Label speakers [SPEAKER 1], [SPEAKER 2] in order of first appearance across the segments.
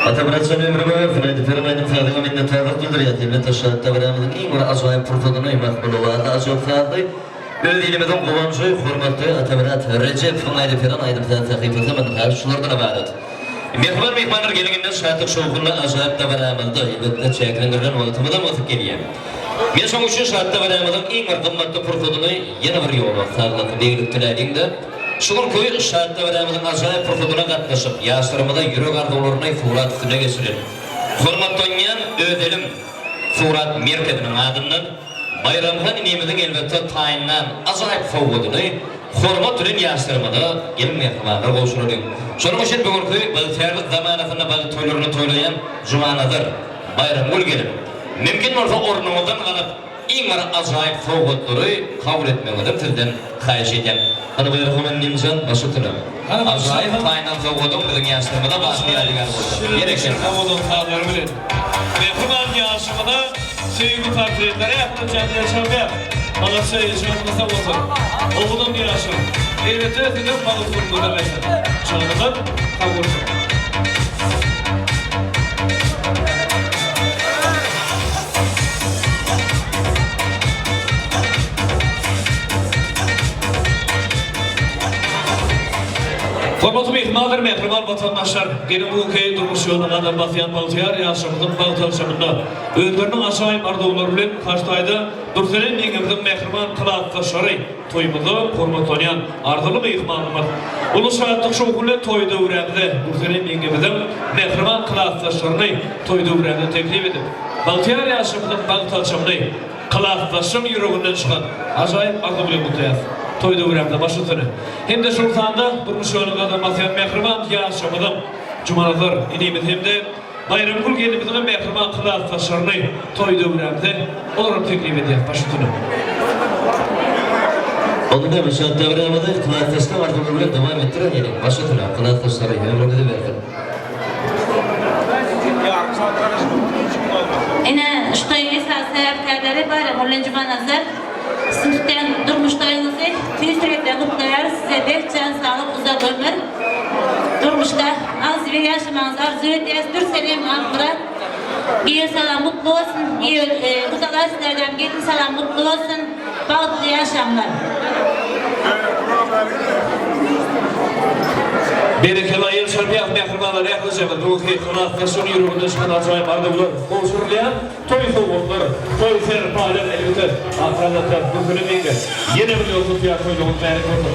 [SPEAKER 1] Atamyrat jan ömrüňe bersin aýdyp beren aýdym sazyňa minnetdarlyk bildirýäs elbetde şat dabaramyzyň iň bir ajaýyp pursadyny Mahmylowaly ajap sazly öz ilimiziň guwanjy hormatly Atamyrat Rejepowyň aýdyp beren aýdym saz sahypasy mynha şulardan ybarat. Mähriban myhmanlar geliň indi şatlyk şowhunly ajaýyp dabaramyzda elbetde çäklendirilen wagtymyzam gysyp gelýär. Men şoň üçin şat dabaramyzyň iň bir gymmatly pursadyny ýene bir ýola saglyk beglik diläliň-de Şu günki şat dabramyzyň ajaýyp pursadyna gatnaşyp, ýaşlarymyza ýürek arzuwlaryny surat üstüne geçiren, hormatlanýan Özelim surat merkeziniň adyndan Baýramhan inimiziň elbetde taýynlan ajaýyp sowgadyny hormat bilen ýaşlarymyza gelin mähribanlar gowşuralyň. Şonuň üçin bu günki bagtyýarlyk zamanasynda bagt toýlaryny toýlaýan Jumanazar, Baýramgül gelin, mümkin bolsa ornuňyzdan galyp, Iň bir ajaýyp sowgatlary kabul etmegiňizem sizden haýyş edýän. Hany Baýram inimjan baş üstüne. Ajaýyp taýynlan sowgadyň biziň ýaşlarymyza baky ýadygär bolsun. Berekella.
[SPEAKER 2] Owadan sazlary bilen mähriban ýaşymyza söýgi portretleri ähli janly çalýar. Malasja janyňyz sag bolsun. Owadan ýaşym. Elbetde sizem bagtly bolsun. Janyňyz sag bolsun. Hormatly myhmanlar, mähriban watandaşlar! Geliň bu günki durmuş ýoluna gadam basýan bagtyýar ýaşlarymyzyň bagt agşamynda özleriniň ajaýyp arzuwlary bilen Haçtaýda Durselen ýeňňemiziň mähriban klasdaşlary toýumyzda hormatlanýan arzyly myhmanymyz. Uly şatlyk-şowhunly toý döwrämize Durselen ýeňňemiziň mähriban klasdaşlaryny toý döwrämize teklip edip, Bagtyýar ýaşymyzyň bagt agşamyny klasdaşyň ýüreginden çykan ajaýyp arzuw bilen gutlaýarys. Toý döwrämize baş üstüne hem-de şol sanda durmuş ýoluna gadam basýan mähriban ýaşymyzyň Jumanazar inimiz hem-de Baýramgül gelnimiziňem mähriban klasdaşlaryny toý döwrämize olaram teklip edýäris baş üstüne.
[SPEAKER 1] Onda bu şat döwrämizi klasdaşlar arzuwlary bilen dowam etdiräýeliň. Baş üstüne, klasdaşlary ömrüňizi bersin.
[SPEAKER 3] Ine, şu toýuň esasy sebäpkärleri Baýramgül bilen Jumanazar. Siziň tutýan durmuş toýuňyzy tüýs ýürekden gutlaýarys. Size berk jan saglyk, uzak ömür, durmuşda agzybir ýaşamagyňyzy arzuw edýäris. Dürsenem Akmyrat, giýew salam gutly bolsun. Giýew, gudalar sizlerdenem gelin salam gutly bolsun. Bagtly ýaşaňlar.
[SPEAKER 2] Berekella el çarpýas mähribanlar ählijemiz bu günki hyzmatdaşlygyň ýüreginden çykan ajaýyp arzuwlar gowşurylýan toý sowgatlar toý serpaýlar elbetde Akmyrat Dürsenem ýeňňe ýene bir ýol tutýar toýlaryňyz mälik bolsun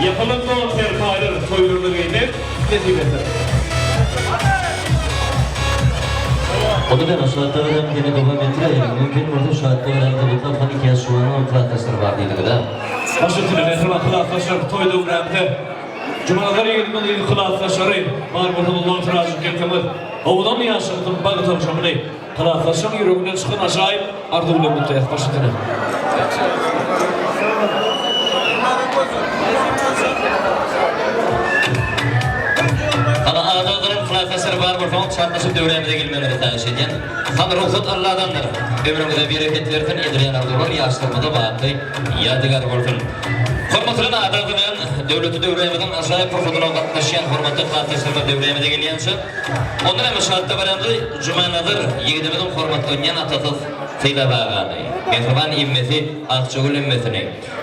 [SPEAKER 2] ýapylan don serpaýlar toýlarda geýmek nesip etsin.
[SPEAKER 1] Onda näme şatda bilen ýene dowam etdiräýeliň mümkin bolsa şatda bilen gyzyklap hany ikiýaş juwanam klasdaşlar bar diýdiňizä.
[SPEAKER 2] Baş üstüne mähriban klasdaşlar toý döwrämizde Jumanazar ýigidimiz yz klasdaşlary bar bolsa mundan syraşyp gelseňiz owadan ýaşymyzyň bagt agşamyny klasdaşlaň ýüreginden çykan ajaýyp arzuw bilen gutlaýas baş üstüne.
[SPEAKER 1] Hany adaglaram klasdaşlary bar bolsaňyz çaknyşyp döwrämize gelmegiňizi haýyş edýän. Hany rugsat Alladandyr. Ömrüňize bereket bersin edilýän arzuwlar ýaşlygymyza baky ýadygär bolsun. Hormatly adaglaram döwletli döwrämiziň ajaýyp pursadyna gatnaşýan hormatly klasdaşlarymyz döwrämize gelýänçä ondan hem şatda baramzy Jumanazar ýigidimiziň hormatlanýan atasy Sylap agany, mähriban emmesi Akjagül emmesini,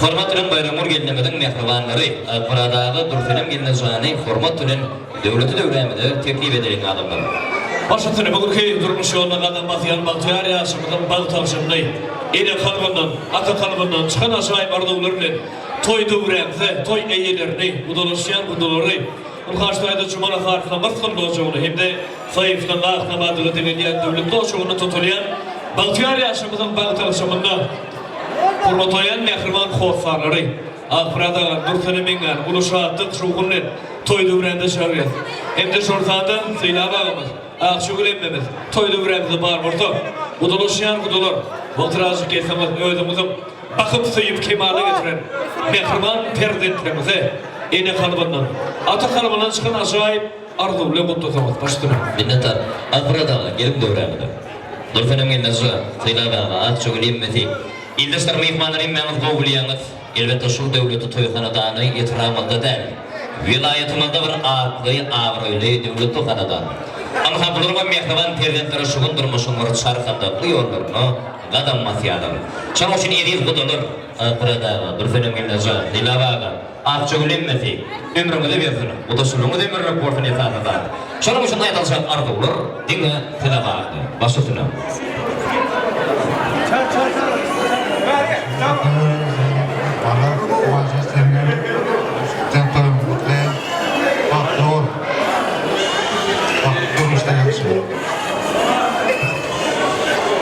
[SPEAKER 1] hormat bilen Baýramgül gelnimiziň mähribanlary Akmyrat aga, Dursenem gelnejany hormat bilen döwletli döwrämize teklip edeliň adamlar.
[SPEAKER 2] Baş üstüne bu günki durmuş ýoluna gadam basýan bagtyýar ýaşymyzyň bagt agşamyny ene kalbyndan, ata kalbyndan çykan ajaýyp arzuwlar bilen toý döwrämize, toý eýelerini, gudalaşýan gudalary, Ynha şu taýda Jumala Sarysynyň rysgally ojagyny hem-de Saýyfynyň ak namadyga deňelýän döwletli ojagyny tutulýan bagtyýar ýaşlarymyzyň bagt agşamynda hormatlaýan mähriban hossarlary, Akmyrat agam, Dursene meňňän uly şatlyk, şowhun bilen toý döwrände çagyrýas. Hem-de şol sanda Sylap agamyz, Akjagül emmemiz toý döwrämizde bar bolsa, gudalaşýan gudalar, wagtyrazyk gelseňiz özüňiziň Bakyp söýüp kemala getiren mähriban perzentleriňize ene kalbyndan, ata kalbyndan çykan ajaýyp arzuw bilen gutlasaňyz baş üstüne.
[SPEAKER 1] Minnetdar. Akmyrat aga, geliň döwrämize. Dursenem gelneje, Sylap aga, Akjagül emmesi, ildeşler myhmanlar hemmäňiz gowy bilýäňiz. Elbetde şul döwletli toý hanadany etrabymyzda däl, welaýatymyzda bir atly, abraýly döwletli hanadan. Ynha bularyňam mähriban perzentleri şu gün durmuşyň bir çarkandakly ýollaryna gadam basýarlar. Şonuň üçin eziz gudalar, Akmyrat aga, Dursunem gelneje, Sylap aga, Akjagül emmesi, ömrüňizi bersin, gudaçylygyňyz ömürlik bolsun esasy zat. Şonuň üçin aýdyljak arzuwlar diňe size bagly. Baş üstüne.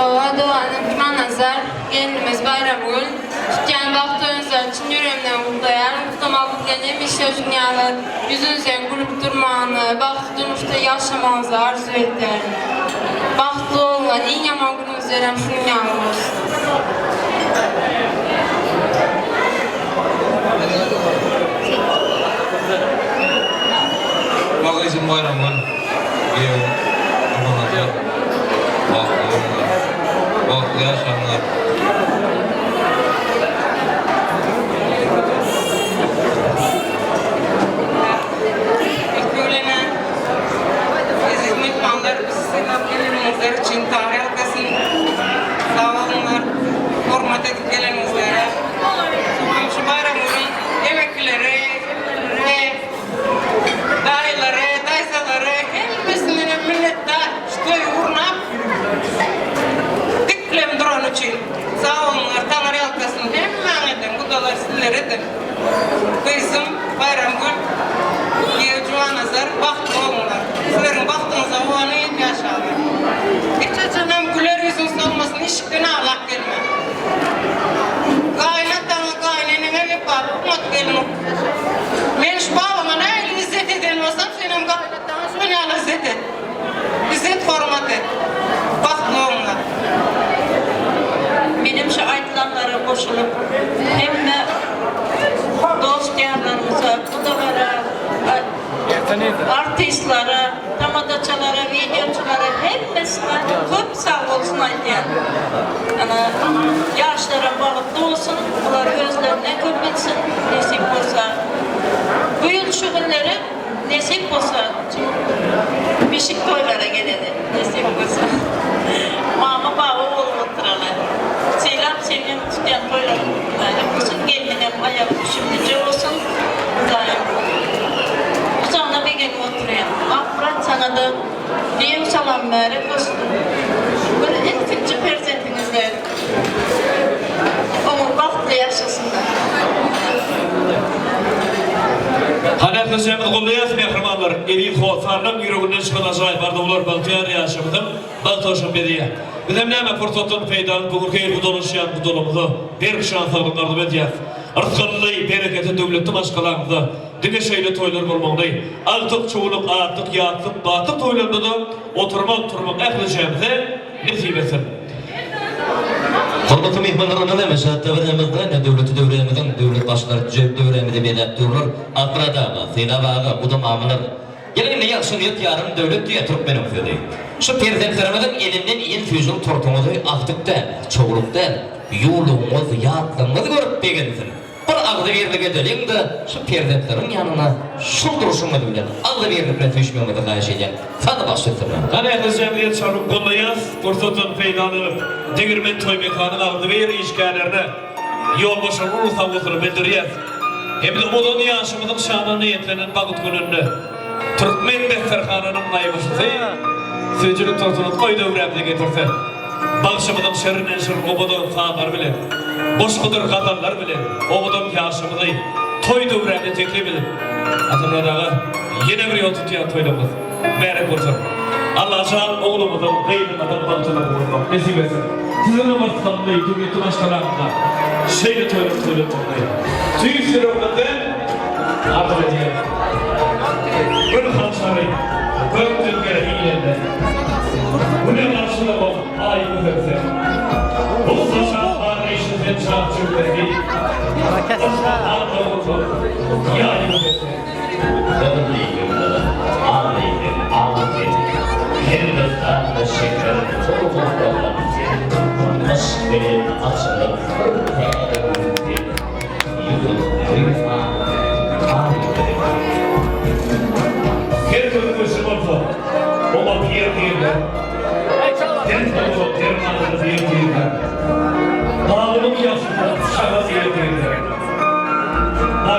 [SPEAKER 4] Oba doganym Jumanazar, gelnimiz Baýramgül, tutýan bagt toýuňyzlary çyn ýüregimden gutlaýaryn. Gutlamak bilen hemişe şuny ýaly ýüzüňizden gülüp durmagyny, bagtly durmuşda ýaşamagyňyzy arzuw edýärin. Bagtly boluňlar, iň ýaman günüňizlerem şunuň ýaly bolsun.
[SPEAKER 5] Magazin Baýramgül, giýewim Jumanazar, bagtly boluňlar, bagtly ýaşaňlar.
[SPEAKER 6] İlki bilen eziz myhmanlar bizi sylap geleniňizler üçin Taňry ýalkasyn. Sag boluňlar, hormat edip geleniňizlere. Soňam şu baýramgülüň emeklileri, daýylary, daýzalary hemmesindenem minnetdar şu toýy gurnap diklem durany üçin. Sag boluňlar, Taňry ýalkasyn hemmäňizden, gudalar sizlere-de. Gyzym Baýramgül, giýew Juwanazar bagtly boluňlar. Sizleriň bagtyňyza guwanyp ýaşaly. Hiç haçanam güler ýüzüň solmasyn, işikden aglap gelme. Gaýynataňa, gaýyneneňe wepaly oňat gelin bolup ýaşa. Men şu babama nähili izzet eden bolsam, senem gaýynataňa şol ýaly izzet et. Izzet hormat et. Bagtly boluňlar.
[SPEAKER 3] Menem şu aýdylanlara goşulyp, hemme dost-ýarlarymyza, gudalara, artistlara, tamadaçalara, wideoçylara hemmesine köp sag bolsun aýdýan. Ana, ýaşlaram bagtly bolsun, bular özlerine köp etsin, nesip bolsa. Bu ýyl şu günleri Nesip bolsa bişik toýlara geleli nesip bolsa. Mama baba bolup oturaly. Sylap senem tutýan toýlaryň mübärek bolsun gelniňem aýagy düşümlije bolsun Hudaýym gujagyna begenip oturýan. Akmyrat saňada diýew salam mübärek bolsun. Bir ilkinji perzentiňizde oňa bagtly ýaşasynlar.
[SPEAKER 2] Hany ählijaýymyzy goldaýas mähribanlar eziz hossarlaň ýüreginden çykan ajaýyp arzuwlar bagtyýar ýaşymyzyň bagt hoşuny bezeýär. Bizem näme pursatdan peýdalanyp bu günki gudalaşýan gudalarymyza berk şan saglyk arzuw edýäs. Yrsgally, bereketli döwletli maşgalaňyzda diňe şeýle toýlar bolmagyny, agtyk, çuwluk, atlyk, ýatlyk, batlyk toýlarynda-da oturmak, turmak ählijaýymyza nesip etsin.
[SPEAKER 1] Hormatly myhmanlar onda näme şatda biremizde ne döwleti döwremiziň döwlet başlary düzüp döwremizi bezäp durlar Akmyrat aga, Sylap aga, guda mamalar. Geliň indi ýagşy niýet ýarym döwlet diýýär türkmeniň sözi. Şu perzentlerimiziň elinden iýen süýjüň tortuňyzy agtyk däl, çowluk däl, ýuwlugyňyz, ýatlygyňyz görüp begensin. Bir agzybirlik edeliň-de, şu perzentleriň ýanyna şul durşuňyz bilen, agzybirlik bilen süýşmegiňizi haýyş edýän. Sag baş üstüne.
[SPEAKER 2] Hany ähli jemgyýet çalyp gollaýas, pursatdan peýdalanyp, Degirmen toý mekanyň agzybir işgärlerine, ýolbaşçylaryna uly sagbolsuny bildirýäs. Hem-de ozan ýaşymyzyň şanyna niýetlenen bagt gününde türkmen desterhanynyň naýbaşysy süýjülik tortuny toý döwrämize getirse, Bagşymyzyň şirinden-şirin owadan sazlary bilen, goşgudyr gazallar bilen owadan ýaşymyzy toý döwrände teklip edip, Atamyrat aga, ýene bir ýol tutýan toýlarymyz mübärek bolsun! Allajan oglumyzyň, gyzymyzyň bagtyna guwanmak nesip etsin! Siziňem yrsgally, döwletli maşgalaňyzda şeýle toýlar toýlanmagyny tüýs ýüregimizden arzuw edýäris. Gül hançary gökden gere inende, Güne garşylamak aý göterse. Bu saçak garryşy sen çag çöwresi, Gyşda atla bolsa, ýaý göterse.
[SPEAKER 1] Gyzyl diýdim, al diýdim, al sen. Hindistanda şeker turmasa sen. Yşk bilen açylyp bir täze gül sen.
[SPEAKER 2] Her kimiň göçi bolsa, oňa.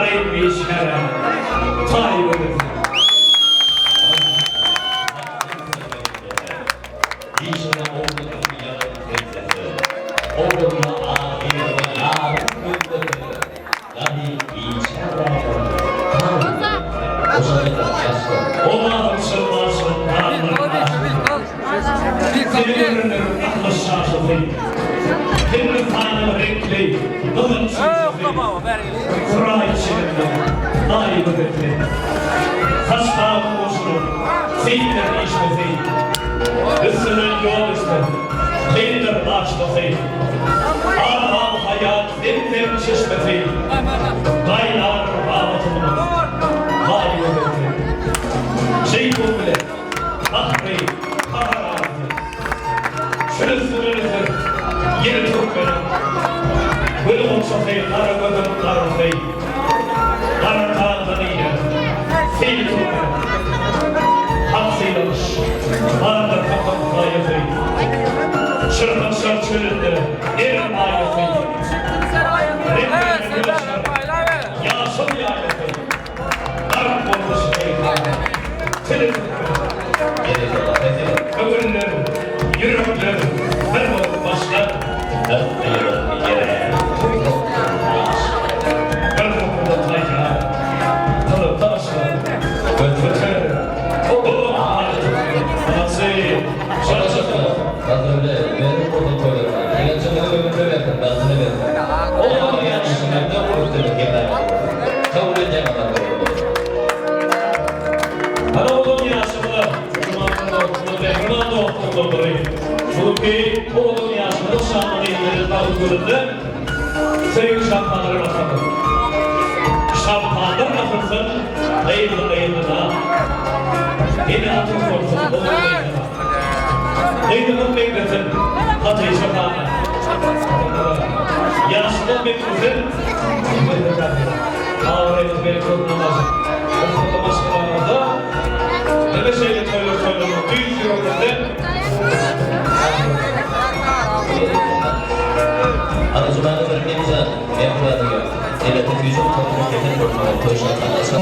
[SPEAKER 2] Garyn işgäre taý görünsün.
[SPEAKER 1] Işine oglunyň ýalan sensesi, Ogluna ahyryna ýarym gözlese, Gany biçäre taý görünse, Goşadylar ýaşlar.
[SPEAKER 2] Owazyň çyrmaşyň daglaryň aşysy, Seni görenleriň akly şaşysy, Hindistanyň reňkli gyzyl çüýşesi, Suraý çigindi, aý gözeti, Saçdaky goşunyň seýitler işmesi, Üstünden ýol düşse, kyndyr aşmasy, Arman haýat dem-dem çeşmesi, Gaýnar rabatymyň laý gözeti. Jeýhun bilen Bahry Hazar arasy, Çöl üstünden öser ýeri türkmeniň, Gül gunçasy gara gözüň garasy, Gara taňdan iner seýli türkmeniň. Hak sylagyş, bardyr hakyň saýasy, Çyrpynşar çölünde ner maýasy, Reňklerine gül açar ýaşyl ýaýlasy. Gark boldy şu meýdana, tili türkmeniň. Köňüller, ýürekler bir bolup başlar. Bir toplumda taýýar, tylykda başlar. Göter, oba Anasy, şaşasy. Hany oglum ýaşymyza Jumandan dostumyz Mähriban dostumyzdan biri. Bu günki oglum ýaşymyza şanly gyzlary bagty göründe söýgi şampanlary basaldy. Şampanlar basylsyn gyzly gyzyna, Ene atyň bolsun ogul gyzyna. Gyzyňyz meňzesin Hatyja hana. Ýaşyňyz meňzesin Abraýyňyz belent bolsun Namazym. Hormatly maşgalaňyzda diňe şeýle toýlar toýlamagy tüýs ýüregimizden.
[SPEAKER 1] Ana Jumanazar Memjan, Mähriban ýa, Elbetde süýji toplum kesen bolmaly, toý şatlygyna.